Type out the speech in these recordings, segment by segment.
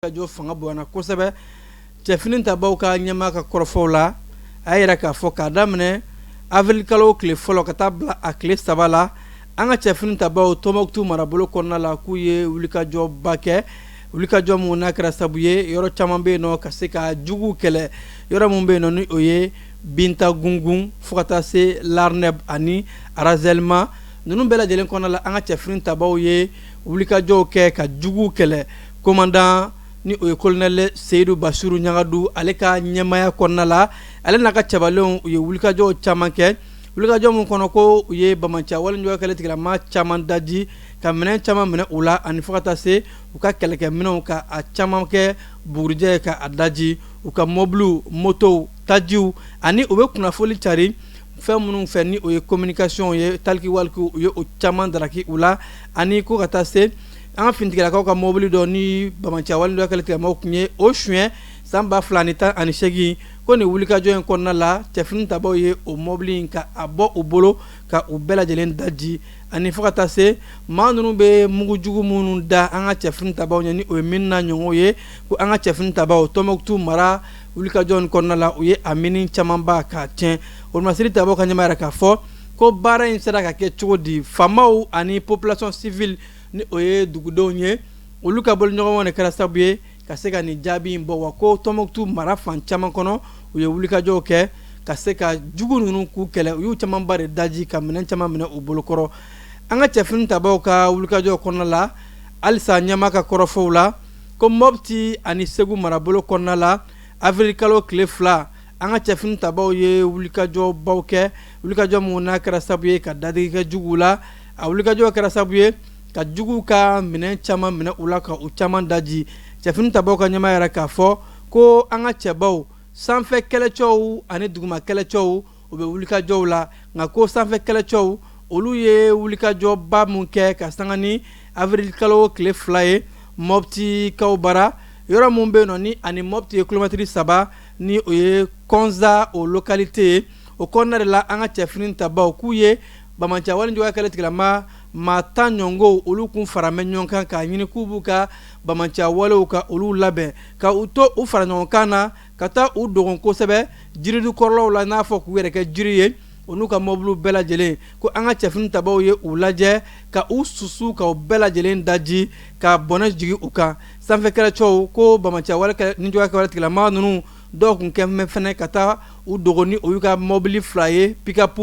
Jɔ fanga bonyana kosɛbɛ. Cɛfini tabaw ka ɲɛmaa ka kɔrɔfɔw la, a y'a yira k'a fɔ k'a daminɛ avril kalo tile fɔlɔ ka taa bila a tile 3 la, an ka cɛfini tabaw Tɔnbɔkutu marabolo kɔnɔna la, k'u ye wulikajɔba kɛ, wulikajɔ mun n'a kɛra sabu ye yɔrɔ caman bɛ yen nɔ ka se ka juguw kɛlɛ. Yɔrɔ min bɛ yen nɔ, ni o ye Bintagungun fo ka taa se Larnɛb ani Arazelma ninnu bɛɛ lajɛlen kɔnɔna la, an ka cɛfini tabaw ye wulikajɔw kɛ ka juguw kɛlɛ. Commandant, ni o ye colonel Seyidu Basiru Ɲagadu, ale ka ɲɛmaaya kɔnɔna la, ale n'a ka cɛbalenw, u ye wulikajɔw caman kɛ, wulikajɔ min kɔnɔ ko u ye banbaanci wale juguya kɛlɛ tigilama caman daji, ka minɛn caman minɛ u la, ani fo ka taa se u ka kɛlɛkɛminɛnw, ka a caman kɛ bugurijɛ ye ka a daji, u ka mɔbiliw, motow, tajiw, ani u bɛ kunnafoni cari fɛn minnu fɛ, ni o ye communication ye, talkie-walkie, u ye o caman daraki u la, ani ko ka taa se an ka finitigilakaw ka mɔbili dɔ ni banbaanci wale juguya kɛlɛ tigilamaw tun ye o suɲɛ san 2018, ko nin wulikajɔ in kɔnɔna la, cɛfini tabaw ye o mɔbili in ka a bɔ u bolo ka u bɛɛ lajɛlen daji, ani fo ka taa se maa ninnu bɛ mugujugu minnu da an ka cɛfini tabaw ɲɛ, ni o ye mine n'a ɲɔgɔnw ye, ko an ka cɛfini tabaw Tɔnbɔkutu mara wulikajɔ in kɔnɔna la, u ye a mine camanba k'a tiɲɛ. Wolomasiri tabaw ka ɲɛmaa yɛrɛ k'a fɔ ko baara in sera ka kɛ cogo di? Faamaw ani population civile, ni o ye dugudenw ye, olu ka boloɲɔgɔnma de kɛra sababu ye ka se ka nin jaabi in bɔ. Wa ko Tɔnbɔkutu mara fan caman kɔnɔ, u ye wulikajɔw kɛ ka se ka jugu ninnu k'u kɛlɛ. U y'u camanba de daji, ka minɛn caman minɛ u bolokɔrɔ. An ka cɛfini tabaw ka wulikajɔw kɔnɔna la halisa, ɲɛmaa ka kɔrɔfɔw la, ko Mɔpti ani Segu marabolo kɔnɔna la, avril kalo tile 2, an ka cɛfini tabaw ye wulikajɔbaw kɛ, wulikajɔ minnu n'a kɛra sababu ye ka dadigi kɛ juguw la. A wulikajɔ kɛra sababu ye ka juguw ka minɛn caman minɛ u la, ka u caman daji. Cɛfini tabaw ka ɲɛmaa yɛrɛ k'a fɔ ko an ka cɛbaw, sanfɛ kɛlɛcɛw ani duguma kɛlɛcɛw, u bɛ wulikajɔw la. Nka ko sanfɛ kɛlɛcɛw, olu ye wulikajɔba min kɛ ka sanga ni avril kalo tile 2 ye Mɔptikaw bara, yɔrɔ min bɛ yen nɔ ni ani Mɔpti ye kilomɛtiri 3, ni o ye Kɔnza o localité ye, o kɔnɔna de la, an ka cɛfini tabaw k'u ye banbaanci wale juguya kɛlɛ tigilama maa 10 ɲɔgɔn, olu kun fara mɛ ɲɔgɔn kan k'a ɲini k'u b'u ka banbaanci walew ka olu labɛn, ka u to u fara ɲɔgɔn kan na ka taa u dogo kosɛbɛ jiridu kɔrɔlaw la, n'a fɔ k'u yɛrɛ kɛ jiri ye, u n'u ka mɔbiliw bɛɛ lajɛlen. Ko an ka cɛfini tabaw ye u lajɛ ka u susu, ka u bɛɛ lajɛlen daji, ka bɔnɛ jigin u kan. Sanfɛ kɛlɛcɛw ko banbaanci wale nijuguya kɛwale tigilama ninnu dɔw tun kɛlen fana ka taa u dogo ni olu ka mɔbili 2 ye, pick-up,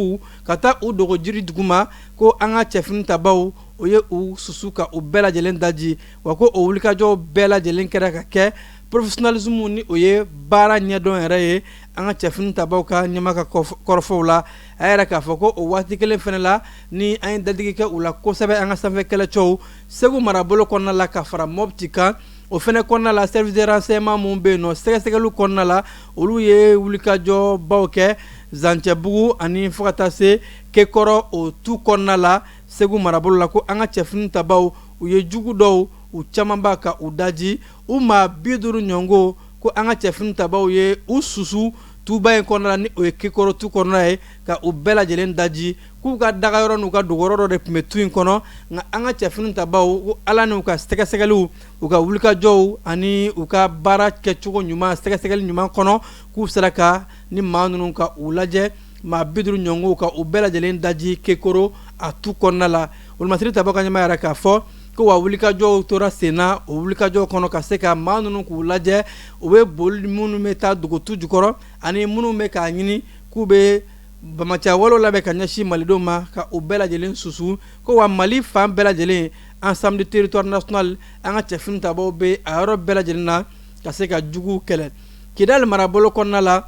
ka taa u dogo jiri duguma, ko an ka cɛfini tabaw, o ye u susu ka u bɛɛ lajɛlen daji. Wa ko o wulikajɔw bɛɛ lajɛlen kɛra ka kɛ professionnalisme, ni o ye baara ɲɛdɔn yɛrɛ ye. An ka cɛfini tabaw ka ɲɛmaa ka kɔrɔfɔw la, a yɛrɛ k'a fɔ ko o waati kelen fana la, ni an ye dadigi kɛ u la kosɛbɛ, an ka sanfɛ kɛlɛcɛw Segu marabolo kɔnɔna la, ka fara Mɔpti kan, o fana kɔnɔna la, service de renseignement min bɛ yen nɔ, sɛgɛsɛgɛliw kɔnɔna la, olu ye wulikajɔbaw kɛ Zancɛbugu ani fo ka taa se Kekɔrɔ o tu kɔnɔna la Segu marabolo la. Ko an ka cɛfini tabaw, u ye jugu dɔw, u camanba ka u daji, u maa 50 ɲɔgɔn. Ko an ka cɛfini tabaw ye u susu tuba in kɔnɔna la, ni o ye Kekɔrɔ tu kɔnɔna ye, ka u bɛɛ lajɛlen daji, k'u ka dagayɔrɔ n'u ka dogoyɔrɔ dɔ de tun bɛ tu in kɔnɔ. Nka an ka cɛfini tabaw, ko Ala n'u ka sɛgɛsɛgɛliw, u ka wulikajɔw ani u ka baara kɛcogo ɲuman, sɛgɛsɛgɛli ɲuman kɔnɔ, k'u sera ka ni maa ninnu ka u lajɛ, maa 50 ɲɔgɔn, ka u bɛɛ lajɛlen daji Kekoro a tu kɔnɔna la. Wolomasiri tabaw ka ɲɛmaa yɛrɛ k'a fɔ ko wa wulikajɔw tora senna o wulikajɔw kɔnɔ ka se ka maa ninnu k'u lajɛ, u bɛ boli minnu bɛ taa dogo tu jukɔrɔ ani minnu bɛ k'a ɲini k'u bɛ banbaanci walew labɛn ka ɲɛsin malidenw ma, ka u bɛɛ lajɛlen susu. Ko wa Mali fan bɛɛ lajɛlen, ensemble du territoire national, an ka cɛfini tabaw bɛ a yɔrɔ bɛɛ lajɛlen na ka se ka juguw kɛlɛ. Kidali marabolo kɔnɔna la,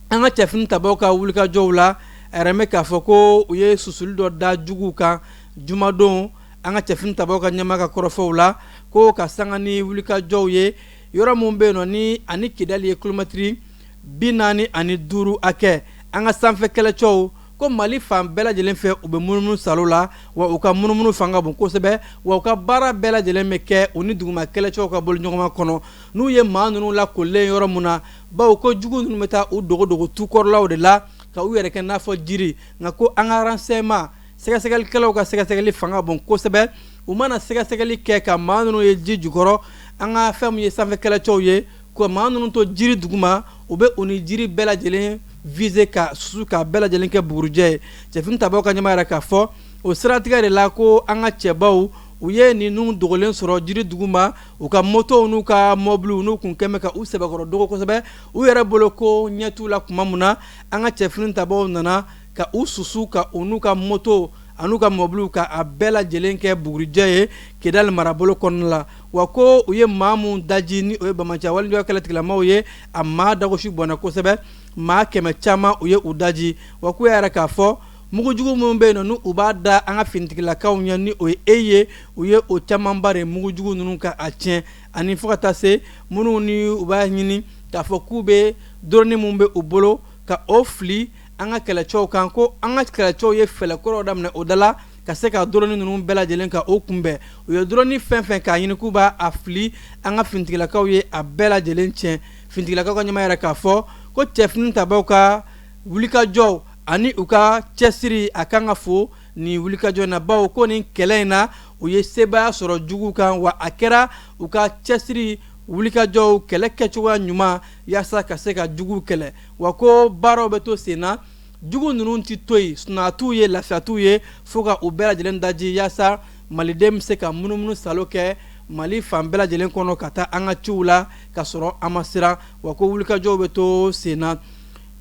an ka cɛfini tabaw ka wulikajɔw la, a yɛrɛ bɛ k'a fɔ ko u ye susuli dɔ da juguw kan jumadon. An ka cɛfini tabaw ka ɲɛmaa ka kɔrɔfɔw la, ko ka sanga ni wulikajɔw ye yɔrɔ min bɛ yen nɔ ni ani Kidali ye kilomɛtiri 45 hakɛ, an ka sanfɛ kɛlɛcɛw, ko Mali fan bɛɛ lajɛlen fɛ, u bɛ munumunu salo la, wa u ka munumunu fanga bon kosɛbɛ, wa u ka baara bɛɛ lajɛlen bɛ kɛ u ni duguma kɛlɛcɛw ka boloɲɔgɔnma kɔnɔ. N'u ye maa ninnu lakoolilen yɔrɔ min na, bawo ko jugu ninnu bɛ taa u dogo dogo tukɔrɔlaw de la ka u yɛrɛ kɛ n'a fɔ jiri. Nka ko an ka renseignement sɛgɛsɛgɛlikɛlaw ka sɛgɛsɛgɛli fanga bon kosɛbɛ. U mana sɛgɛsɛgɛli kɛ ka maa ninnu ye ji jukɔrɔ, An ka fɛn min ye sanfɛ kɛlɛcɛw ye, ko maa ninnu to jiri duguma, u bɛ u ni jiri bɛɛ lajɛlen viser ka susu ka bɛɛ lajɛlen kɛ bugurijɛ ye. Cɛfini tabaw ka ɲɛmaa yɛrɛ k'a fɔ o siratigɛ de la ko an ka cɛbaw u ye ninnu dogolen sɔrɔ jiri duguma, u ka motow n'u ka mɔbiliw n'u kun kɛmɛ ka u sɛbɛkɔrɔ dogo kosɛbɛ u yɛrɛ bolo, ko ɲɛ t'u la. Tuma min na an ka cɛfini tabaw nana ka u susu ka u n'u ka moto an'u ka mɔbiliw ka a bɛɛ lajɛlen kɛ bugurijɛ ye Kidali marabolo kɔnɔna la. Wa ko u ye maa mun daji, ni o ye banbaanci walejuguya kɛlɛtigilamaw ye, a maa dagosi bɔnna kosɛbɛ, maa 100 caman u ye u daji. Wa k'u y'a yɛrɛ k'a fɔ mugujugu minnu bɛ yen nɔ, n'u b'a da an ka finitigilakaw ɲɛ, ni o ye e ye, u ye o camanba de mugujugu ninnu ka a tiɲɛ, ani fo ka taa se minnu ni u b'a ɲini k'a fɔ k'u bɛ drone minnu bɛ u bolo ka o fili an ka kɛlɛcɛw kan, ko an ka kɛlɛcɛw ye fɛɛrɛ kɔrɔw daminɛ o da la ka se ka drone ninnu bɛɛ lajɛlen ka o kunbɛn. U ye drone fɛn fɛn k'a ɲini k'u b'a a fili an ka finitigilakaw ye, a bɛɛ lajɛlen tiɲɛ. Finitigilakaw ka ɲɛmaa yɛrɛ k'a fɔ ko cɛfini tabaw ka wulikajɔw ani u ka cɛsiri a kan ka fo nin wulikajɔ na, bawo ko nin kɛlɛ in na u ye sebaaya sɔrɔ jugu kan, wa a kɛra u ka cɛsiri, wulikajɔw, kɛlɛ kɛcogoya ɲuman yaasa ka se ka jugu kɛlɛ. Wa ko baaraw bɛ to sen na, jugu ninnu tɛ to yen, sunaa t'u ye, lafiya t'u ye, fo ka u bɛɛ lajɛlen daji yaasa maliden bɛ se ka munumunu salo kɛ Mali fan bɛɛ lajɛlen kɔnɔ ka taa an ka ciw la ka sɔrɔ an ma siran. Wa ko wulikajɔw bɛ to sen na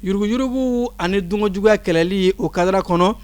yuruguyurugu ani dunkojuguya kɛlɛli o cadre kɔnɔ.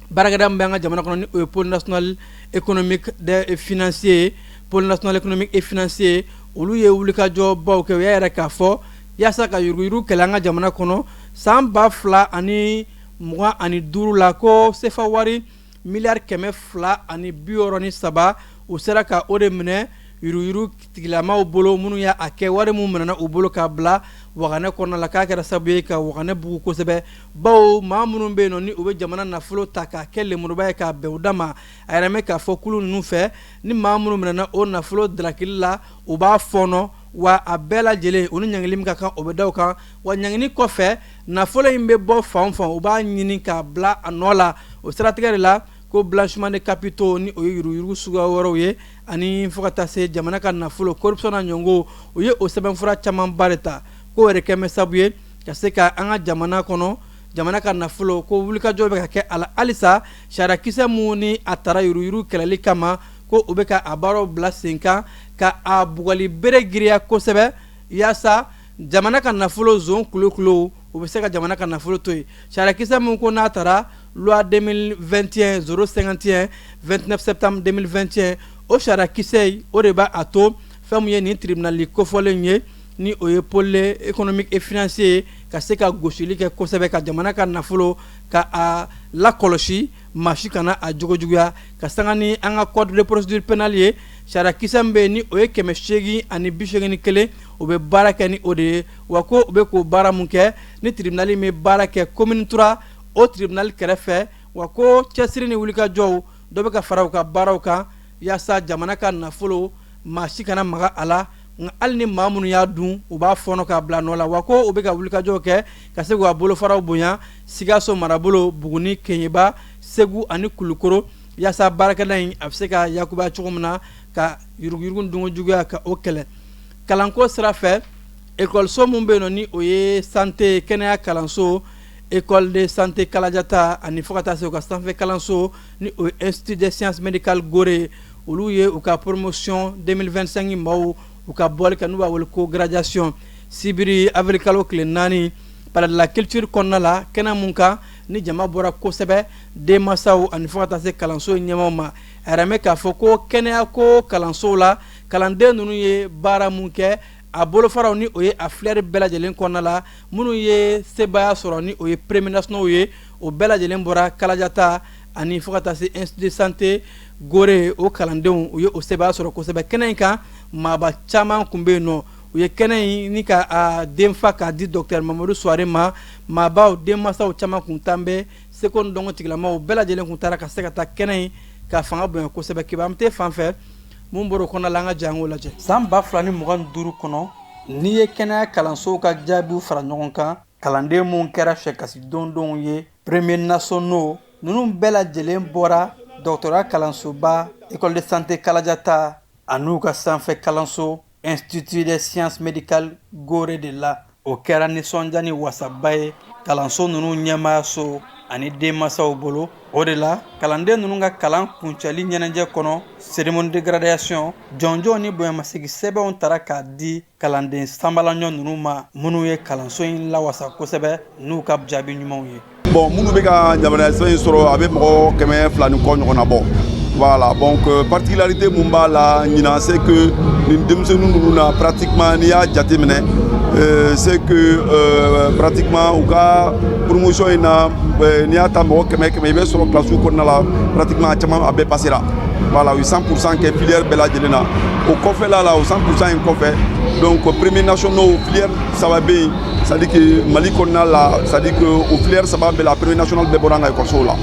Baarakɛda min bɛ an ka jamana kɔnɔ, ni o ye Pôle national économique et financier, Pôle national économique et financier, olu ye wulikajɔbaw kɛ. U y'a yɛrɛ k'a fɔ yaasa ka yuruguyurugu kɛlɛ an ka jamana kɔnɔ san 2025 la, ko sefa wari miliyari 263, u sera ka o de minɛ yuruguyurugu tigilamaw bolo minnu y'a kɛ. Wari min minɛna u bolo k'a bila waganɛ kɔnɔna la, k'a kɛra sababu ye ka waganɛ bugu kosɛbɛ, bawo maa minnu bɛ yen nɔ ni u bɛ jamana nafolo ta k'a kɛ lemuruba ye k'a bɛn u da ma. A yɛrɛ mɛn k'a fɔ kulu ninnu fɛ, ni maa minnu minɛna o nafolo darakili la, u b'a fɔɔnɔ, wa a bɛɛ lajɛlen u ni ɲangili min ka kan, o bɛ da u kan. Wa ɲangini kɔfɛ, nafolo in bɛ bɔ fan o fan, u b'a ɲini k'a bila a nɔ la. O siratigɛ de la ko blanchiment de capitaux, ni o ye yuruguyurugu suguya wɛrɛw ye, ani fo ka taa se jamana ka nafolo corruption na ɲɔngo, u ye o sɛbɛnfura camanba de ta, k'o yɛrɛ kɛmɛ sababu ye ka se ka an ka jamana kɔnɔ jamana ka nafolo ko wulikajɔ bɛ ka kɛ a la halisa. Sariyakisɛ mun ni a taara yuruguyurugu kɛlɛli kama, ko u bɛ ka a baaraw bila sen kan ka a bugɔli bere giriya kosɛbɛ yaasa jamana ka nafolo zon kulokulow u bɛ se ka jamana ka nafolo to yen. Sariyakisɛ min ko n'a taara loi 2021 051 29 septembre 2021, o sariyakisɛ o de b'a a to fɛn min ye nin tribunal kofɔlen ye, ni o ye Pôle économique et financier ye, ka se ka gosili kɛ kosɛbɛ ka jamana ka nafolo ka a lakɔlɔsi, maa si kana a jogojuguya, ka sanga ni an ka code de procédure pénale ye. Sariyakisɛ min bɛ yen ni o ye 881, u bɛ baara kɛ ni o de ye. Wa ko u bɛ k'o baara mun kɛ ni tribunal min bɛ baara kɛ commune 3, o tribunal kɛrɛfɛ. Wa ko cɛsiri ni wulikajɔw dɔ bɛ ka fara u ka baaraw kan yaasa jamana ka nafolo maa si kana maga a la, nka hali ni maa minnu y'a dun, u b'a fɔɔnɔ k'a bila nɔ la. Wa ko u bɛ ka wulikajɔw kɛ ka se k'u ka bolofaraw bonya Sikaso marabolo, Buguni, Keɲeba, Segu ani Kulukoro, yaasa baarakɛda in a bɛ se ka yakubaya cogo min na ka yuruguyurugu dunkojuguya ka o kɛlɛ. Kalanko sira fɛ, ekɔliso min bɛ yen nɔ ni o ye santé kɛnɛya kalanso, école de santé Kalajata, ani fo ka taa se u ka sanfɛ kalanso ni o ye Institut des sciences médicales Gore, olu ye u ka promotion 2025 maaw u ka bɔli kɛ, n'u b'a wele ko graduation, sibiri avril kalo tile 4, Palais de la culture kɔnɔna la, kɛnɛ mun kan ni jama bɔra kosɛbɛ, denmansaw ani fo ka taa se kalanso ɲɛmaaw ma. A yɛrɛ mɛn k'a fɔ ko kɛnɛya ko kalansow la, kalanden ninnu ye baara mun kɛ, a bolofaraw ni o ye a filière bɛɛ lajɛlen kɔnɔna la, minnu ye sebaaya sɔrɔ ni o ye premiers nationaux ye, o bɛɛ lajɛlen bɔra Kalajata ani fo ka taa se Institut de santé Gore. O kalandenw u ye o sebaaya sɔrɔ kosɛbɛ. Kɛnɛ in kan, maaba caman tun bɛ yen nɔ. U ye kɛnɛ in ni ka a denfa k'a di docteur Mamadu Suware ma. Maabaw, denmansaw caman tun tan bɛ, seko ni dɔnko tigilamaw bɛɛ lajɛlen tun taara ka se ka taa kɛnɛ in ka fanga bonya kosɛbɛ. Kiba an tɛ fan fɛ mun bɔra o kɔnɔna la, an ka jɛ an k'o lajɛ. San 2025 kɔnɔ, n'i ye kɛnɛya kalansow ka jaabiw fara ɲɔgɔn kan, kalanden minnu kɛra sɛkasi dondonw ye, premiers nationaux ninnu bɛɛ lajɛlen bɔra dɔgɔtɔrɔya kalansoba école de santé Kalajata. An'u ka sanfɛ kalanso Institut des sciences médicales Gorée de la. O kɛra nisɔndiya ni wasaba ye kalanso ninnu ɲɛmaayaso ani denmansaw bolo. O de la, kalanden ninnu ka kalan kuncɛli ɲɛnajɛ kɔnɔ, cérémonie de graduation, jɔnjɔn ni bonyamasegin sɛbɛnw tara k'a di kalanden sanbalaɲɔ ninnu ma, minnu ye kalanso in lawasa kosɛbɛ n'u ka jaabi ɲumanw ye. Bon, minnu bɛ ka yamaruya sɛbɛn in sɔrɔ, a bɛ mɔgɔ 200 ni kɔ ɲɔgɔn na bɔ. Voilà, donc particularité mun b'a la ɲinan, c'est que nin denmisɛnnin ninnu na, pratiquement n'i y'a jateminɛ, c'est que pratiquement u ka promotion in na, n'i y'a ta mɔgɔ 100 100, i bɛ sɔrɔ classe kɔnɔna la, pratiquement a caman a bɛɛ passera. Voilà, u ye 100% kɛ filière bɛɛ lajɛlen na. O kɔfɛla la, o 100% in kɔfɛ, donc premier nationaux, filière saba bɛ yen, c'est à dire que Mali kɔnɔna la, c'est à dire que o filière saba bɛɛ la, premier national bɛɛ bɔra an ka école la.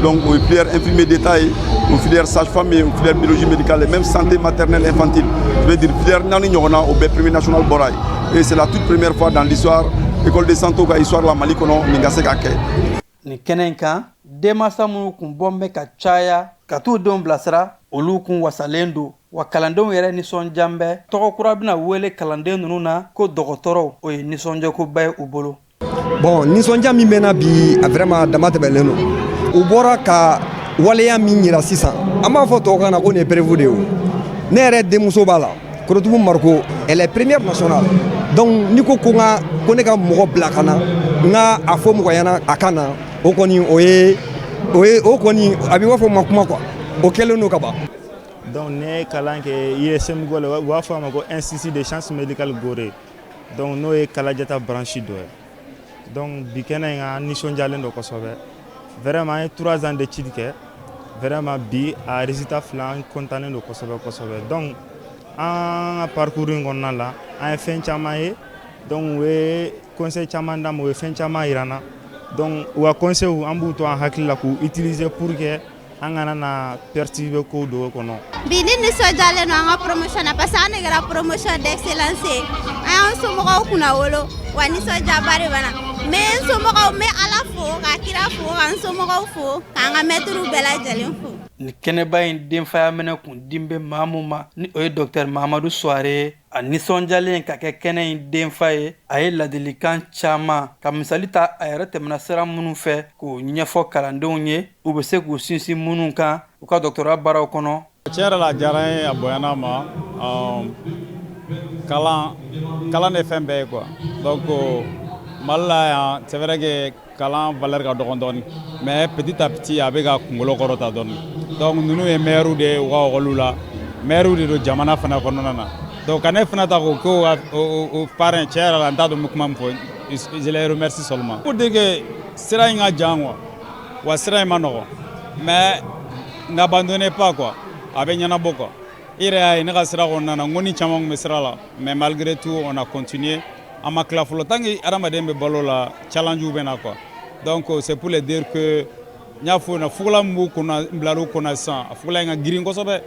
Donc o ye filière infirmier d'état ye, o filière sage-femme ye, o filière biologie médicale et même santé maternelle infantile. Je veux dire, filière naani ɲɔgɔnna, o bɛɛ premier national bɔra yen. Et c'est la toute première fois dans l'histoire école de santé ka histoire la Mali kɔnɔ, nin ka se ka kɛ. Nin kɛnɛ in kan, denmansa minnu kun bɔn bɛ ka caya ka t'u denw bilasira, olu kun wasalen don wa. Kalandenw yɛrɛ nisɔndiya bɛ. Tɔgɔ kura bɛna wele kalanden ninnu na ko dɔgɔtɔrɔw. O ye nisɔndiyakoba ye u bolo. Bon, nisɔndiya min bɛ na bi, a vraiment dama tɛmɛlen don. U bɔra ka waleya min yira sisan, an b'a fɔ tubabukan na ko nin ye preuve de ye. O ne yɛrɛ denmuso b'a la, Korotumu Mariko, elle est première nationale. Donc n'i ko ko n ka ko ne ka mɔgɔ bila ka na, n ka a fɔ mɔgɔ ɲɛna a ka na, o kɔni o ye o kɔni a bɛ b'a fɔ ma kuma quoi, o kɛlen don ka ban. Donc ne ye kalan kɛ ISM la, u b'a fɔ a ma ko Institut de sciences médicales Gorée. Donc n'o ye Kalajata branche dɔ ye. Donc bi kɛnɛ in kan, an nisɔndiyalen don kosɛbɛ. Vraiment, an ye 3 ans d'études kɛ. Vraiment, bi a résultat filɛ, an content don kosɛbɛ kosɛbɛ. Donc an ka parcours in kɔnɔna la, an ye fɛn caman ye. Donc u ye conseil caman d'an ma, u ye fɛn caman yira an na. Donc u ka conseil, an b'u to an hakili la k'u utiliser pour que an kana na perturber kow dɔw kɔnɔ. Bi ne nisɔndiyalen don an ka promotion na, parce que an de kɛra promotion d'excellence ye. An y'an somɔgɔw kunna wolo wa, nisɔndiyaba de b'an na. N bɛ n somɔgɔw, n bɛ Ala fo ka kira fo, ka n somɔgɔw fo, k'an ka mɛtiriw bɛɛ lajɛlen fo. Nin kɛnɛba in denfaya minɛ kun din bɛ maa mun ma, ni o ye docteur Mahamadu Suware ye. A nisɔndiyalen ka kɛ kɛnɛ in denfa ye, a ye ladilikan caman ka misali ta a yɛrɛ tɛmɛna sira minnu fɛ k'o ɲɛfɔ kalandenw ye, u bɛ se k'u sinsin minnu kan u ka dɔgɔtɔrɔya baaraw kɔnɔ. Tiɲɛ yɛrɛ la, a diyara n ye, a bonyana ma. Kalan, kalan de fɛn bɛɛ ye quoi. Donc Mali la yan, c'est vrai que kalan valeur ka dɔgɔn dɔɔni, mais petit à petit a bɛ ka kunkolo kɔrɔta dɔɔni. Donc ninnu ye meilleur de ye u ka école la, meilleur de don jamana fana kɔnɔna na. Donc ka ne fana ta k'o k'o o parrain, tiɲɛ yɛrɛ la, n t'a dɔn n bɛ kuma min fɔ. Je les remercie seulement pour dire que sira in ka jan quoi, wa sira in ma nɔgɔn, mais n'abandonnez pas quoi, a bɛ ɲɛnabɔ quoi. I yɛrɛ y'a ye ne ka sira kɔnɔna na, n ko ni caman tun bɛ sira la, mais malgré tout on a continué, an ma tila fɔlɔ. Tant que hadamaden bɛ balo la, challenge bɛ na quoi. Donc c'est pour les dire que n y'a fɔ ɲɛna, fugula min b'u kunna, n bilal'u kunna sisan, a fugula in ka girin kosɛbɛ.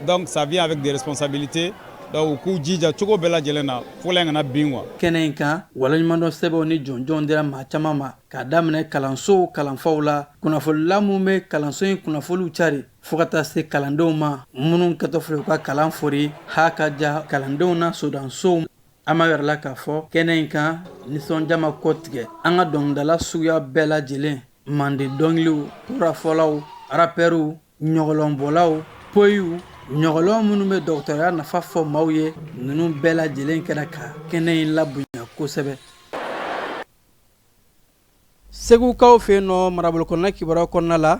Donc ça vient avec des responsabilités. Donc u k'u jija cogo bɛɛ lajɛlen na, fugula in kana bin quoi. Kɛnɛ in kan, waleɲumandɔn sɛbɛnw ni jɔnjɔnw dira maa caman ma, k'a daminɛ kalansow kalanfaw la, kunnafonila minnu bɛ kalanso in kunnafoniw cari, fo ka taa se kalandenw ma minnu kɛtɔ filɛ u ka kalan fori ha ka ja kalandenw na sodansow. An b'a yɛrɛ la k'a fɔ kɛnɛ in kan, nisɔndiya ma kɔ tigɛ. An ka dɔnkilidala suguya bɛɛ lajɛlen, mande dɔnkiliw, kurafɔlaw, rapɛriw, ɲɔgɔlɔnbɔlaw, poyiw, ɲɔgɔlɔn minnu bɛ dɔgɔtɔrɔya nafa fɔ maaw ye, ninnu bɛɛ lajɛlen kɛra ka kɛnɛ in labonya kosɛbɛ. Segukaw fɛ yen nɔ, marabolo kɔnɔna kibaruya kɔnɔna la,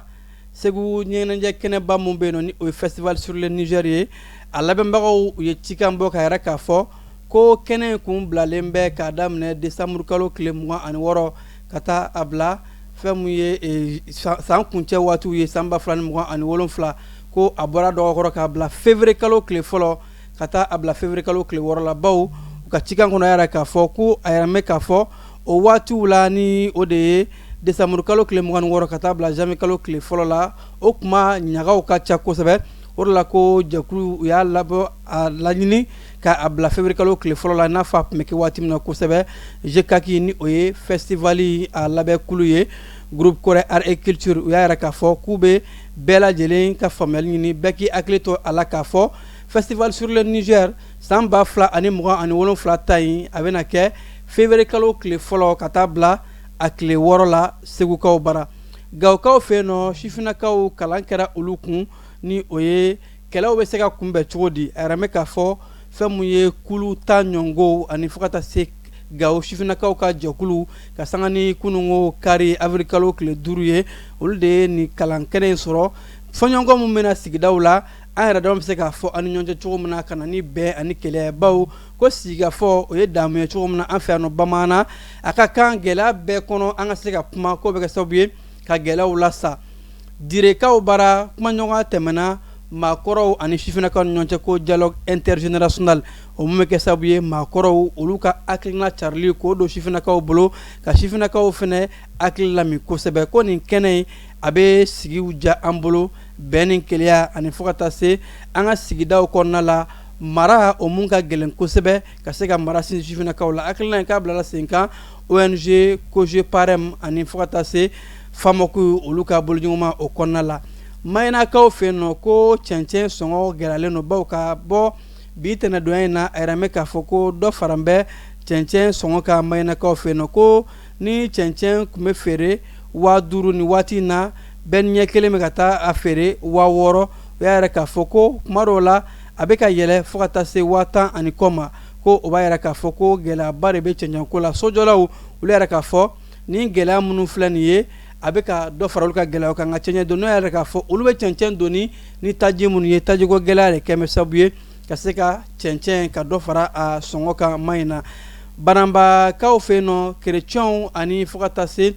Segu ɲɛnajɛ kɛnɛba min bɛ yen nɔ, ni o ye Festival sur le Niger ye, a labɛnbagaw u ye cikan bɔ ka yɛrɛ k'a fɔ ko kɛnɛ in kun bilalen bɛ k'a daminɛ décembre kalo tile 26 ka taa a bila fɛn mun ye san kuncɛ waatiw ye, san 2027, ko a bɔra dɔgɔkɔrɔ k'a bila février kalo tile 1 ka taa a bila février kalo tile 6 la. Baw u ka cikan kɔnɔ yɛrɛ k'a fɔ ko a yɛrɛ mɛn k'a fɔ o waatiw la, ni o de ye décembre kalo tile 26 ka taa bila janvier kalo tile 1 la, o tuma ɲagaw ka ca kosɛbɛ. O de la ko jɛkulu u y'a labɔ a laɲini k'a bila février kalo tile 1 la, i n'a fɔ a tun bɛ kɛ waati min na kosɛbɛ. GCAC, ni o ye festival a labɛnkulu ye, Groupe Kɔrɛ Art et Culture, u y'a yɛrɛ k'a fɔ k'u bɛ bɛɛ lajɛlen ka faamuyali ɲini, bɛɛ k'i hakili to a la k'a fɔ Festival sur le Niger san 2027 ta in, a bɛna kɛ février kalo tile fɔlɔ ka taa bila a tile 6 la, Segukaw bara. Gawukaw fɛ yen nɔ, sifinnakaw kalan kɛra olu kun ni o ye kɛlɛw bɛ se ka kunbɛn cogo di. A yɛrɛ bɛ k'a fɔ fɛn mun ye kulu 10 ɲɔngo ani fo ka taa se Gawo sifinnakaw ka jɛkulu ka sanga ni kununko kari avril kalo tile 5 ye, olu de ye nin kalan kɛnɛ in sɔrɔ. Fɔɲɔgɔnkɔ min bɛna sigidaw la, an yɛrɛ dama bɛ se k'a fɔ an ni ɲɔgɔn cɛ cogo min na ka na ni bɛn ani kelenya, bawo ko sigikafɔ o ye damu ye cogo min na an fɛ yan nɔ bamanan. A ka kan gɛlɛya bɛɛ kɔnɔ an ka se ka kuma, k'o bɛ kɛ sababu ye ka gɛlɛyaw lasa. Direkaw bara, kumaɲɔgɔnya tɛmɛna maakɔrɔw ani sifinnakaw ni ɲɔgɔn cɛ, ko dialogue intergénérationnel, o min bɛ kɛ sababu ye maakɔrɔw olu ka hakilina carili k'o don sifinnakaw bolo, ka sifinnakaw fana hakili lami kosɛbɛ, ko nin kɛnɛ in a bɛ sigiw diya an bolo, bɛn ni kelenya ani fo ka taa se an ka sigidaw kɔnɔna la mara, o mun ka gɛlɛn kosɛbɛ, ka se ka mara sin sifinnakaw la. Hakilina in k'a bilala sen kan ONG COGEPAREM ani fo ka taa se FAMOC olu ka boloɲɔgɔnma o kɔnɔna la. Mayinakaw fɛ yen nɔ, ko cɛncɛn sɔngɔ gɛlɛyalen don, bawo ka bɔ bi tɛnɛdonya in na, a yɛrɛ bɛ k'a fɔ ko dɔ fara bɛ cɛncɛn sɔngɔ kan Mayinakaw fɛ yen nɔ, ko ni cɛncɛn tun bɛ feere 5000 ni waati in na, bɛɛ ɲɛ kelen bɛ ka taa a feere 6000. O y'a yira k'a fɔ ko kuma dɔw la a bɛ ka yɛlɛ fo ka taa se 10,000 ani kɔ ma, ko o b'a yira k'a fɔ ko gɛlɛyaba de bɛ cɛncɛnko la. Sojɔlaw olu y'a yira k'a fɔ nin gɛlɛya minnu filɛ nin ye, a bɛ ka dɔ fara olu ka gɛlɛya kan, nka cɛncɛn doni y'a yira k'a fɔ olu bɛ cɛncɛn doni ni taji minnu ye, tajiko gɛlɛya de kɛlen bɛ sababu ye ka se ka cɛncɛn ka dɔ fara a sɔngɔ kan Mayina. Bananbakaw fɛ yen nɔ, kerecɛnw ani fo ka taa se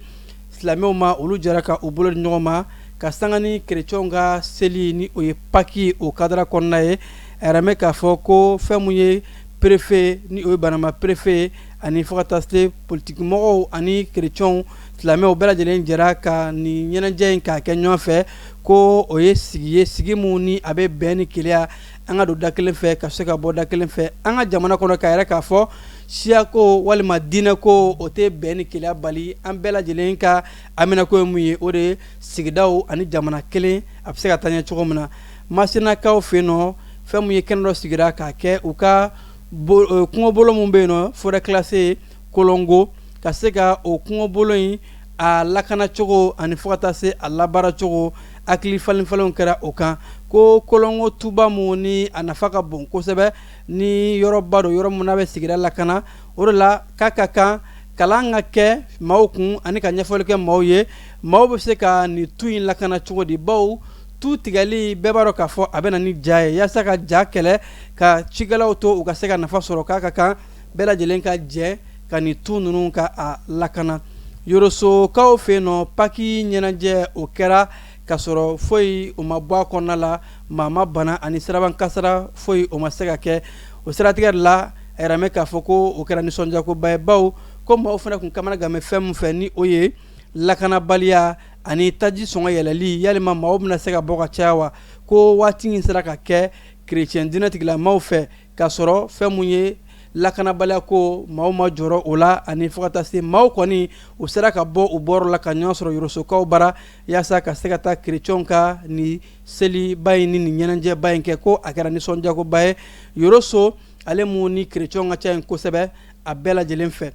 silamɛw ma, olu jɛra ka u bolo di ɲɔgɔn ma ka sanga ni kerecɛnw ka seli ni o ye Pâques o cadre kɔnɔna ye. A yɛrɛ bɛ k'a fɔ ko fɛn mun ye préfet ni o ye Bananba préfet ani fo ka taa se politikimɔgɔw ani kerecɛnw silamɛw bɛɛ lajɛlen jɛra ka nin ɲɛnajɛ in k'a kɛ ɲɔgɔn fɛ, ko o ye sigi ye, sigi mun ni a bɛ bɛn ni kelenya, an ka don da kelen fɛ ka se ka bɔ da kelen fɛ an ka jamana kɔnɔ, k'a yira k'a fɔ siyako walima diinɛko o tɛ bɛn ni kelenya bali. An bɛɛ lajɛlen ka haminako ye mun ye? O de ye sigidaw ani jamana kelen a bɛ se ka taa ɲɛ cogo min na. Masinakaw fɛ yen nɔ, fɛn mun ye kɛnɛ dɔ sigira k'a kɛ u ka kungobolo min bɛ yen nɔ, forêt classée Kolongo, ka se ka o kungobolo in a lakanacogo ani fo ka taa se a labaaracogo, hakili falenfalenw kɛra o kan, ko Kolongo tuba mun ni a nafa ka bon kosɛbɛ, ni yɔrɔba don, yɔrɔ min n'a bɛ sigida lakana. O de la k'a ka kan kalan ka kɛ maaw kun ani ka ɲɛfɔli kɛ maaw ye, maaw bɛ se ka nin tu in lakana cogo di, bawo tu tigɛli bɛɛ b'a dɔn k'a fɔ a bɛ na ni ja ye. Yaasa ka ja kɛlɛ, ka cikɛlaw to u ka se ka nafa sɔrɔ, k'a ka kan bɛɛ lajɛlen ka jɛ ka nin tu ninnu ka a lakana. Yorosokaw fɛ yen nɔ, Pâques ɲɛnajɛ o kɛra ka sɔrɔ foyi o ma bɔ a kɔnɔna la, maa ma bana ani siraban kasara foyi o ma se ka kɛ. O siratigɛ de la, a yɛrɛ bɛ k'a fɔ ko o kɛra nisɔndiyakoba ye, bawo ko maaw fana tun kamana gan bɛ fɛn min fɛ ni o ye lakanabaliya ani taji sɔngɔ yɛlɛli, yalima maaw bɛna se ka bɔ ka caya wa, ko waati in sera ka kɛ kerecɛn diinɛ tigilamaaw fɛ k'a sɔrɔ fɛn mun ye lakanabaliya ko maaw ma jɔrɔ o la, ani fo ka taa se maaw kɔni u sera ka bɔ u bɔyɔrɔ la ka ɲɔgɔn sɔrɔ Yorosokaw bara yaasa ka se ka taa kerecɛnw ka nin seliba in ni nin ɲɛnajɛba in kɛ, ko a kɛra nisɔndiyakoba ye Yoroso, ale mun ni kerecɛnw ka ca yen kosɛbɛ a bɛɛ lajɛlen fɛ.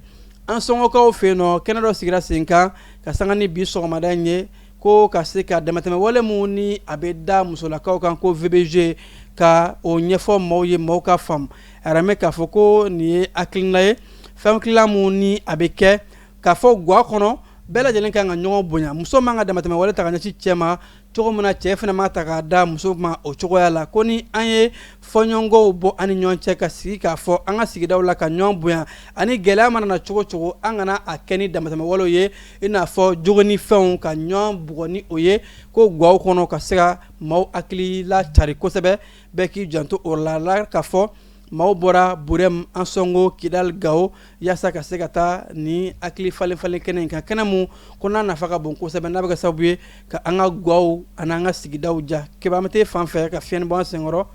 Ansɔngɔkaw fɛ yen nɔ, kɛnɛ dɔ sigira sen kan ka sanga ni bi sɔgɔmada in ye, ko ka se ka damatɛmɛ wale mun ni a bɛ da musolakaw kan, ko VBG, ka o ɲɛfɔ maaw ye, maaw ka faamu. A yɛrɛ bɛ k'a fɔ ko nin ye hakilina ye, fɛn hakilina mun ni a bɛ kɛ k'a fɔ gwa kɔnɔ bɛɛ lajɛlen kan ka ɲɔgɔn bonya, muso man ka damatɛmɛ wale ta ka ɲɛsin cɛ ma cogo min na, cɛ fana ma ta k'a da muso ma o cogoya la, ko ni an ye fɔɲɔgɔnkɔw bɔ an ni ɲɔgɔn cɛ ka sigi k'a fɔ an ka sigidaw la ka ɲɔgɔn bonya, ani gɛlɛya mana na cogo cogo, an kana a kɛ ni damatɛmɛ walew ye, i n'a fɔ jogo ni fɛnw ka ɲɔgɔn bugɔ ni o ye, ko gwaw kɔnɔ ka se ka maaw hakili lacari kosɛbɛ, bɛɛ k'i janto o la. K'a fɔ maaw bɔra Burɛmu, Ansɔngo, Kidali, Gawo yaasa ka se ka taa ni hakili falen falen kɛnɛ in kan, kɛnɛ mun ko n'a nafa ka bon kosɛbɛ, n'a bɛ kɛ sababu ye ka an ka gwaw ani an ka sigidaw ja. Keba, an bɛ taa fan fɛ ka fiɲɛni bɔ an senkɔrɔ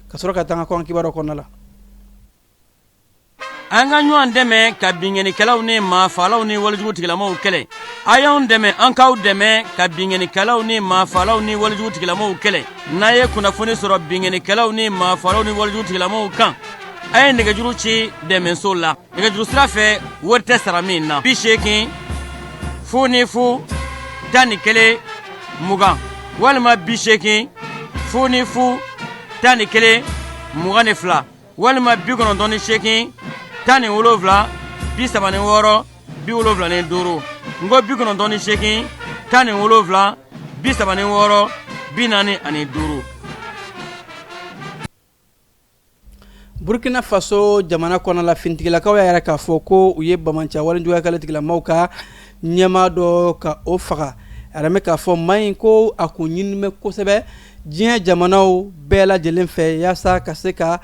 ka sɔrɔ ka taa an ka kɔkan kibaruyaw kɔnɔna la. An ka ɲɔgɔn dɛmɛ ka binkannikɛlaw ni maafalaw ni walejugu tigilamaw kɛlɛ. A y'anw dɛmɛ, an k'aw dɛmɛ ka binkannikɛlaw ni maafalaw ni walejugu tigilamaw kɛlɛ. N'a ye kunnafoni sɔrɔ binkannikɛlaw ni maafalaw ni walejugu tigilamaw kan, a ye nɛgɛjuru ci dɛmɛso la nɛgɛjuru sira fɛ, wari tɛ sara min na: 80 00 11 20 walima 80 00 11 22 walima 98 17 36 75. N ko 98 17 36 45. Burkina Faso jamana kɔnɔ la, finitigilakaw y'a yira k'a fɔ ko u ye banbaanci walejuguya kɛlɛ tigilamaw ka ɲɛmaa dɔ ka o faga. A yɛrɛ k'a fɔ maa in ko a kun ɲininen bɛ kosɛbɛ diɲɛ jamanaw bɛɛ lajɛlen fɛ yaasa ka se ka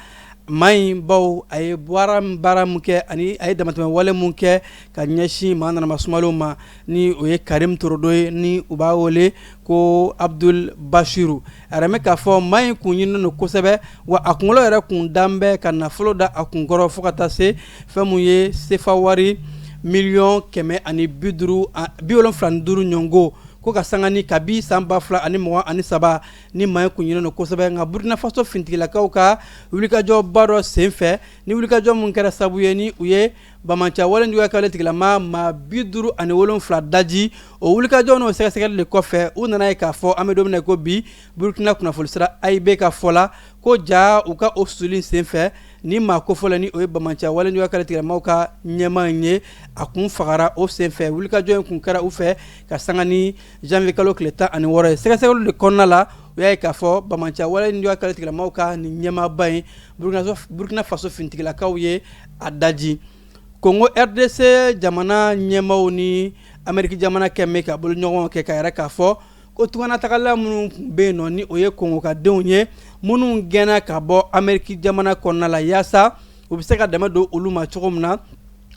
maa in, bawo a ye baara min kɛ ani a ye damatɛmɛ wale mun kɛ ka ɲɛsin maa nanama sumalenw ma, ni o ye Karim Torodo ye, ni u b'a wele ko Abdul Bashiru. A yɛrɛ k'a fɔ maa in kun ɲininen don kosɛbɛ, wa a kunkolo yɛrɛ kun dan bɛ ka nafolo da a kunkɔrɔ fo ka taa se fɛn mun ye sefa wari miliyɔn 175 ɲɔgɔn ko ka sanga ni kabi san 2023. Ni maa in kun ɲininen don kosɛbɛ, nka Burkina Faso finitigilakaw ka wulikajɔba dɔ senfɛ, ni wulikajɔ mun kɛra sabu ye ni u ye banbaanci wale juguya kɛlɛ tigilama maa 57 daji, o wulikajɔ n'o sɛgɛsɛgɛli de kɔfɛ, u nana ye k'a fɔ an bɛ don min na ko bi, Burkina kunnafoni sira AIB ka fɔ la ko ja u ka o susuli senfɛ, ni maa kofɔlen ni o ye banbaanci wale juguya kɛlɛ tigilamaw ka ɲɛmaa in ye, a kun fagara o senfɛ. Wulikajɔ in kun kɛra u fɛ ka sanga ni janvier kalo tile 16 ye. Sɛgɛsɛgɛli de kɔnɔna la, u y'a ye k'a fɔ banbaanci wale juguya kɛlɛ tigilamaw ka nin ɲɛmaaba in, Burkina Faso finitigilakaw ye a daji. Kongo RDC jamana ɲɛmaaw ni Ameriki jamana kɛlen bɛ ka boloɲɔgɔn kɛ ka yira k'a fɔ ko tunganatagala minnu tun bɛ yen nɔ, ni o ye Kongo ka denw ye minnu gɛnna ka bɔ Ameriki jamana kɔnɔna la, yaasa u bɛ se ka dɛmɛ don olu ma cogo min na,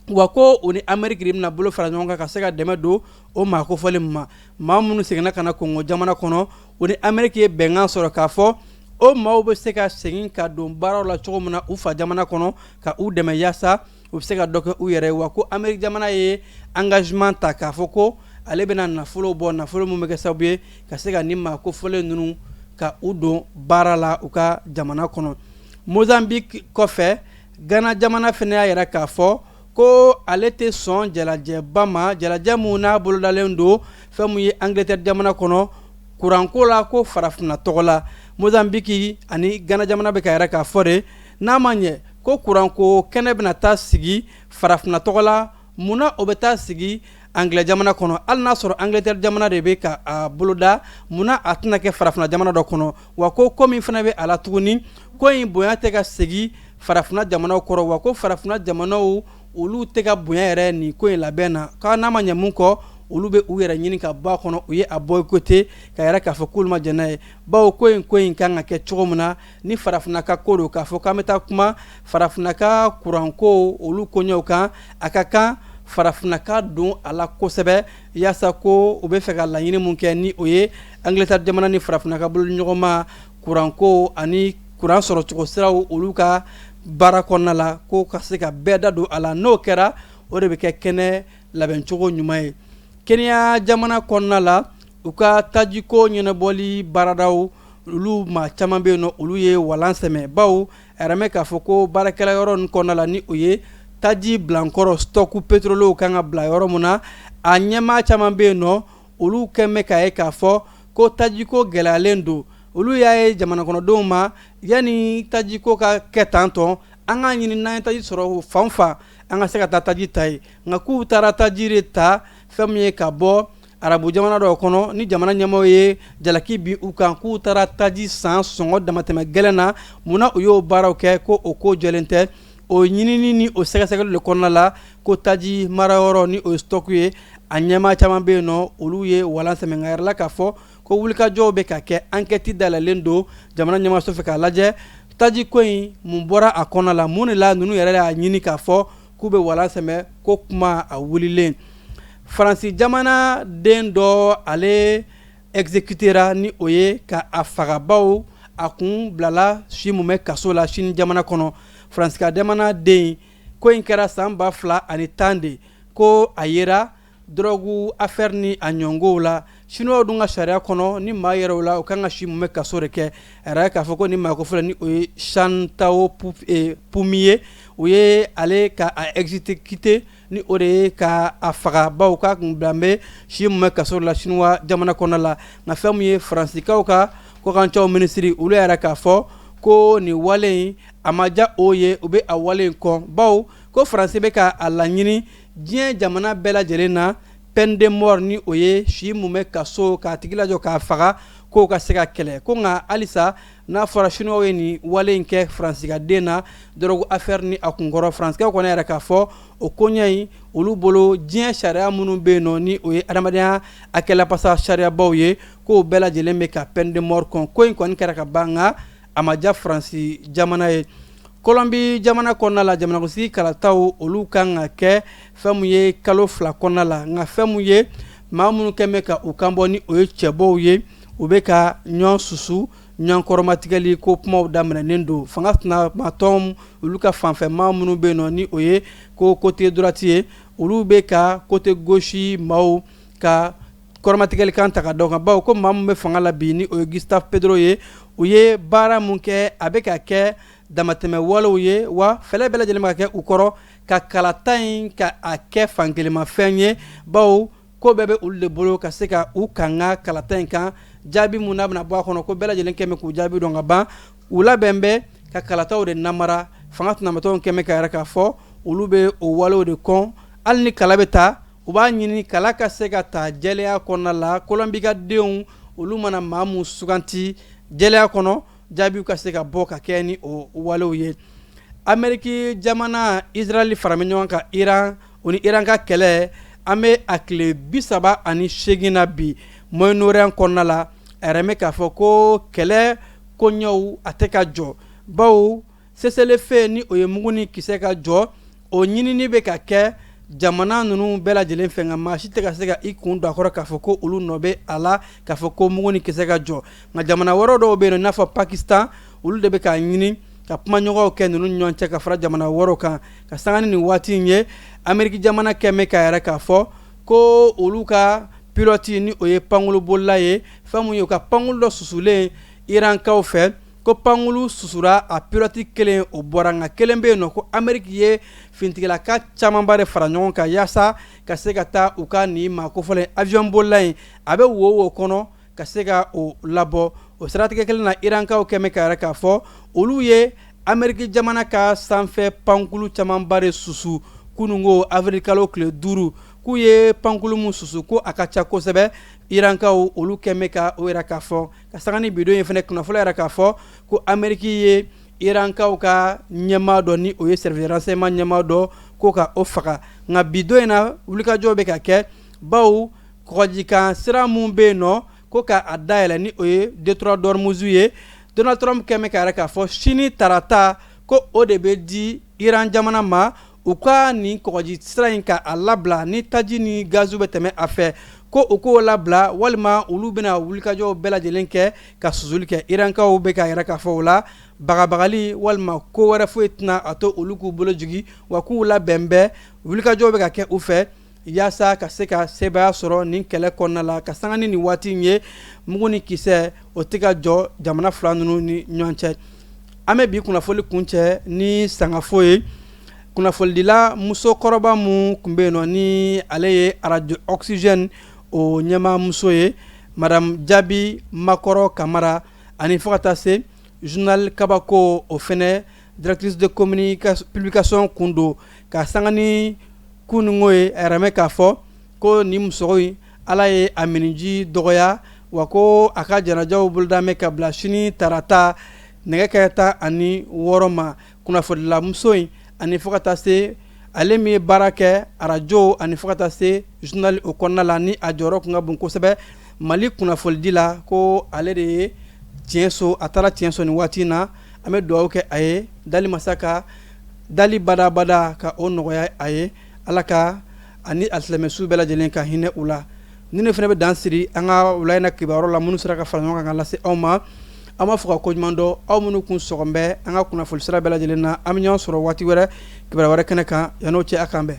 wa ko u ni Ameriki de bɛna bolo fara ɲɔgɔn kan ka se ka dɛmɛ don o maa kofɔlen ma. Maa minnu seginna ka na Kongo jamana kɔnɔ, u ni Ameriki ye bɛnkan sɔrɔ k'a fɔ o maaw bɛ se ka segin ka don baaraw la cogo min na u fa jamana kɔnɔ, ka u dɛmɛ yaasa u bɛ se ka dɔ kɛ u yɛrɛ ye. Wa ko Ameriki jamana ye engagement ta k'a fɔ ko ale bɛna nafolo bɔ, nafolo min bɛ kɛ sababu ye ka se ka nin maa kofɔlen ninnu ka u don baara la u ka jamana kɔnɔ. Mozambique kɔfɛ, Ghana jamana fana y'a yira k'a fɔ ko ale tɛ sɔn jalajɛba ma, jalajɛ mun n'a bolodalen don fɛn mun ye Angleterre jamana kɔnɔ kuranko la, ko farafinna tɔgɔ la. Mozambique ani Ghana jamana bɛ ka yira k'a fɔ de n'a ma ɲɛ ko kuranko kɛnɛ bɛna taa sigi farafinna tɔgɔ la, munna o bɛ taa sigi Angilɛ jamana kɔnɔ? Hali n'a sɔrɔ Angleterre jamana de bɛ ka a boloda, munna a tɛna kɛ farafinna jamana dɔ kɔnɔ? Wa ko ko min fana bɛ a la tuguni, ko in bonya tɛ ka segin farafinna jamanaw kɔrɔ, wa ko farafinna jamanaw olu tɛ ka bonya yɛrɛ nin ko in labɛn na, k'a n'a ma ɲɛ mun kɔ, olu bɛ u yɛrɛ ɲini ka bɔ a kɔnɔ. U ye a boycotté ka yira k'a fɔ k'olu ma jɛn n'a ye, bawo ko in kan ka kɛ cogo min na ni farafinna ka ko don, k'a fɔ k'an bɛ taa kuma farafinna ka kuranko olu koɲɛw kan, a ka kan farafinna ka don a la kosɛbɛ, yaasa ko u bɛ fɛ ka laɲini mun kɛ, ni o ye Angleterre jamana ni farafinna ka boloɲɔgɔnma kuranko ani kuran sɔrɔcogo siraw olu ka baara kɔnɔna la, ko ka se ka bɛɛ da don a la. N'o kɛra, o de bɛ kɛ kɛnɛ labɛncogo ɲuman ye. Kenya jamana kɔnɔna la, u ka tajiko ɲɛnabɔli baaradaw olu maa caman bɛ yen nɔ, olu ye walan sɛmɛ, bawo a yɛrɛ mɛn k'a fɔ ko baarakɛla yɔrɔ nin kɔnɔna la, ni o ye taji bilankɔrɔ stock pétrolierw kan ka bila yɔrɔ min na, a ɲɛmaa caman bɛ yen nɔ, olu kɛn bɛ k'a ye k'a fɔ ko tajiko gɛlɛyalen don. Olu y'a ye jamana kɔnɔdenw ma, yanni tajiko ka kɛ tan tɔn, an k'a ɲini n'an ye taji sɔrɔ fan fan, an ka se ka taa taji ta ye. Nka k'u taara taji de ta fɛn min ye ka bɔ arabu jamana dɔw kɔnɔ, ni jamana ɲɛmaaw ye jalaki bin u kan k'u taara taji san sɔngɔ damatɛmɛ gɛlɛn na. Munna u y'o baaraw kɛ? Ko o ko jɛlen tɛ. O ɲinini ni o sɛgɛsɛgɛli de kɔnɔna la, ko taji marayɔrɔ ni o ye stock ye, a ɲɛmaa caman bɛ yen nɔ, olu ye walan sɛmɛ. Nka yɛrɛ la k'a fɔ ko wulikajɔw bɛ ka kɛ, enquête dayɛlɛlen don jamana ɲɛmaaso fɛ k'a lajɛ taji ko in mun bɔra a kɔnɔ la, mun de la ninnu yɛrɛ y'a ɲini k'a fɔ k'u bɛ walan sɛmɛ. Ko kuma a wulilen, Faransi jamana den dɔ ale exécutera, ni o ye ka a fagabaw a kun bilala si mun bɛ kaso la Sini jamana kɔnɔ. Faransi ka jamana den Ko in kɛra san 2010 de ko a yera drogue affaire ni a ɲɔngow la. Chinois dun ka sariya kɔnɔ, ni maa yera o la, o kan ka si mumɛ kaso de kɛ. A yɛrɛ k'a fɔ ko ni maa ko filɛ ni o ye Chan Tao Pumi ye, o ye ale ka a exécuté ni o de ye ka a faga, bawo k'a kun bila bɛ si mumɛ kaso la Chinois jamana kɔnɔ la. Nka fɛn min ye Faransikaw ka kɔkancaw minisiri, olu yɛrɛ k'a fɔ ko nin wale in a ma diya o ye, u bɛ a wale in kɔn, bawo ko Faransi bɛ ka a laɲini diɲɛ jamana bɛɛ lajɛlen na, peine de mort ni o ye si mumɛ kaso k'a tigi lajɔ k'a faga, k'o ka se ka kɛlɛ. Ko nka halisa n'a fɔra Chinois ye nin wale in kɛ Faransi ka den na drogue affaire ni a kunkɔrɔ, Faransikaw kɔni yɛrɛ k'a fɔ o koɲɛ in olu bolo, diɲɛ sariya minnu bɛ yen nɔ ni o ye adamadenya hakɛlapasa sariyabaw ye, k'o bɛɛ lajɛlen bɛ ka peine de mort kɔn. Ko in kɔni kɛra ka ban, nka a ma diya Faransi jamana ye. Kɔlɔnbi jamana kɔnɔna la, jamanakuntigi kalataw olu kan ka kɛ fɛn mun ye kalo 2 kɔnɔna la. Nka fɛn mun ye maa minnu kɛn bɛ ka u kanbɔ ni o ye cɛbɔw ye, u bɛ ka ɲɔgɔn susu, ɲɔgɔn kɔrɔmatigɛli ko kumaw daminɛnen don. Fanga sinamatɔn olu ka fanfɛ maa minnu bɛ yen nɔ ni o ye ko côté droite ye, olu bɛ ka côté gauche maaw ka kɔrɔmatigɛli kan ta ka da kan, bawo ko maa min bɛ fanga la bi ni o ye Gustavo Petro ye, u ye baara mun kɛ, a bɛ ka kɛ damatɛmɛ walew ye, wa fɛlɛ bɛɛ lajɛlen bɛ ka kɛ u kɔrɔ ka kalata in ka a kɛ fankelenmafɛn ye, bawo ko bɛɛ bɛ olu de bolo ka se ka u kanga kalata in kan. Jaabi mun n'a bɛna bɔ a kɔnɔ, ko bɛɛ lajɛlen kɛn bɛ k'u jaabi dɔn ka ban. U labɛn bɛ ka kalataw de namara. Fanga sinamatɔnw kɛn bɛ ka yɛrɛ k'a fɔ olu bɛ o walew de kɔn. Hali ni kala bɛ ta, u b'a ɲini kala ka se ka ta jɛlenya kɔnɔna la. Kolonbi ka denw olu mana maa mun suganti jɛlenya kɔnɔ, jaabiw ka se ka bɔ ka kɛ ni o walew ye. Ameriki jamana, Israɛl fara ɲɔgɔn kan Iran, o ni Iran ka kɛlɛ, an bɛ a tile 38 na bi Moyen-Orient kɔnɔna la. A yɛrɛ bɛ k'a fɔ ko kɛlɛ koɲɛw a tɛ ka jɔ, bawo cessez-le-feu ni o ye mugu ni kisɛ ka jɔ, o ɲinini bɛ ka kɛ jamana ninnu bɛɛ lajɛlen fɛ, nka maa si tɛ ka se ka i kun don a kɔrɔ k'a fɔ ko olu nɔ bɛ a la k'a fɔ ko mugu ni kisɛ ka jɔ. Nka jamana wɛrɛ dɔw bɛ yen, i n'a fɔ Pakistan, olu de bɛ k'a ɲini ka kumaɲɔgɔnw kɛ ninnu ɲɔgɔn cɛ ka fara jamana wɛrɛw kan. Ka sanga ni nin waati in ye, Ameriki jamana kɛn bɛ k'a yɛrɛ k'a fɔ ko olu ka pilote ni o ye pankulubolila ye, fɛn mun ye u ka pankulu dɔ susulen Irankaw fɛ, ko pankulu susura, a pilote kelen o bɔra, nka kelen bɛ yen nɔ, ko Ameriki ye finitigilaka camanba de fara ɲɔgɔn kan yaasa ka se ka taa u ka nin maa kofɔlen avion bolila in a bɛ wo kɔnɔ ka se ka o labɔ. O siratigɛ kelen na, Irankaw kɛn bɛ k'a yɛrɛ k'a fɔ olu ye Ameriki jamana ka sanfɛ pankulu camanba de susu kununko avril kalo tile 5, k'u ye pankulu min susu ko a ka ca kosɛbɛ. Irankaw olu kɛn bɛ ka o yɛrɛ k'a fɔ. Ka sanga ni bidon ye fana, kunnafoni yɛrɛ k'a fɔ ko Ameriki ye Irankaw ka ɲɛmaa dɔ ni o ye service renseignement ɲɛmaa dɔ ko ka o faga. Nka bidon in na, wulikajɔ bɛ ka kɛ, bawo kɔgɔjikan sira mun bɛ yen nɔ ko ka a dayɛlɛ ni o ye détroit d'Ormuz ye, Donald Trump kɛn bɛ k'a yɛrɛ k'a fɔ sini tarata ko o de bɛ di Iran jamana ma, u ka nin kɔgɔji sira in ka a labila ni taji ni gazu bɛ tɛmɛ a fɛ, ko u k'o labila walima olu bɛna wulikajɔw bɛɛ lajɛlen kɛ ka susuli kɛ. Irankaw bɛ k'a yɛrɛ k'a fɔ o la bagabagali walima ko wɛrɛ foyi tɛna a to olu k'u bolo jigin, wa k'u labɛn bɛɛ wulikajɔw bɛ ka kɛ u fɛ yaasa ka se ka sebaaya sɔrɔ nin kɛlɛ kɔnɔna la. Ka sanga ni nin waati in ye, mugu ni kisɛ o tɛ ka jɔ jamana fila ninnu ni ɲɔgɔn cɛ. An bɛ bi kunnafoli kuncɛ ni sangafo ye. Kunnafolidila musokɔrɔba mun tun bɛ yen nɔ ni ale ye arajo Oxygène o ɲɛmaa muso ye, madame Jaabi Makɔrɔ Kamara, ani fo ka taa se journal Kabako o fɛnɛ directrice de communication publication kun don, ka sanga ni kununko ye, a yɛrɛ k'a fɔ ko nin muso in Ala ye a miniji dɔgɔya, wa ko a ka janajaw boloda bɛ ka bila sini tarata nɛgɛ kanɲɛ 16 ma. Kunnafonidilamuso in ani fo ka taa se ale min ye baara kɛ arajo ani fo ka taa se journal o kɔnɔna la, ni a jɔyɔrɔ tun ka bon kosɛbɛ Mali kunnafonidi la, ko ale de ye tiɲɛ so, a taara tiɲɛ so nin waati in na. An bɛ dugawu kɛ a ye, dali masa ka dali badabada ka o nɔgɔya a ye, Ala ka ani alisilamɛsu bɛɛ lajɛlen ka hinɛ u la. Ni ne fana bɛ dan siri an ka wula in na kibaru la minnu sera ka fara ɲɔgɔn kan ka lase aw ma. An b'a fɔ ka koɲuman dɔn aw minnu kun sɔgɔn bɛ an ka kunnafoni sira bɛɛ lajɛlen na. An bɛ ɲɔgɔn sɔrɔ waati wɛrɛ, kibaruya wɛrɛ kɛnɛ kan. Yan'o cɛ, a k'an bɛn.